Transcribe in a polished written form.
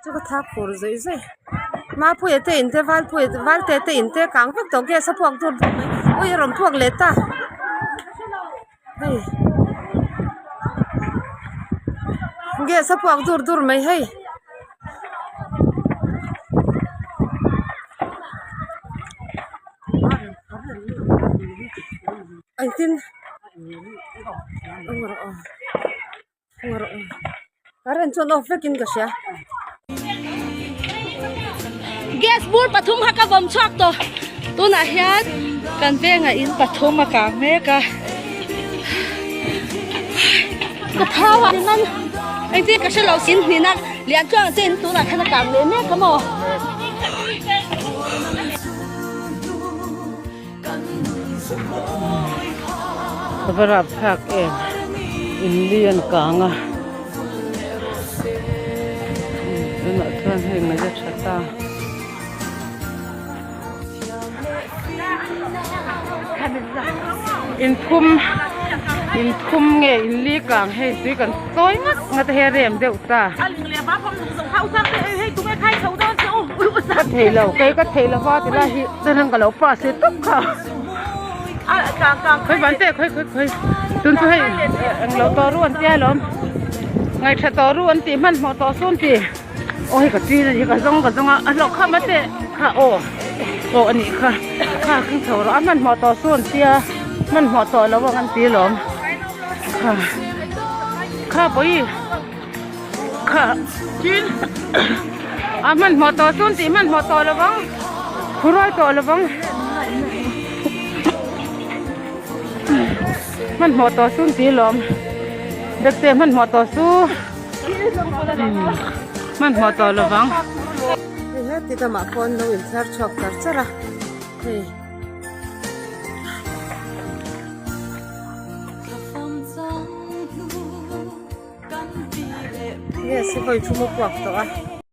Chu ka thak fur zawih zawih Mapuia te in te Valpuia te Valte te in te kang vek tawh gas a puak dur dur mai ui a rawn puak leh ta hei gas a puak dur dur mai hei. Engtin Current chuan off vekin ka hria. Gas bur pathum kha ka vawm chhuak tawh tunah hian kan vengah in pathum a kang mek a ka thau a nan engtin ka hrelo sin hnihna lian chuang che in tunah khan a kang leh mek a maw. Ka va rap thlak em in lian kang a tunah chuan hei ngaih a tha ta inthum inthum nge inli kang hei tui kan chawi ngat ngat a hei a rem deuh ta. Ka thei lo kei ka thei lova ti lai hi chuan ka lo pass leh tawp kha khawi van te khawi khawi khawi tun chu hei eng lo tawh ru an tia lawm ngaihṭha tawh ru an tih hmanhmawh tawh chu an ti aw hei ka ṭin a ni ka zawng ka zawng a a hlawh kham a teh kha aw aw a nih kha kha keng chho rawh a hmanhmawh tawh chu an tia hmanhmawh tawh lo ang an ti lawm kha kha pawi. Kha tin a hmanhmawh tawh chuan tih hmanhmawh tawh lo vang khuruai tawh lo vang hmanhmawh tawh chu tih lawm bekte hmanhmawh tawh chu hmanhmawh tawh lo vang. Hei heti lamah pawh an lo inthiar chhuak char char a hei. Nge se vawi thum a puak tawh a.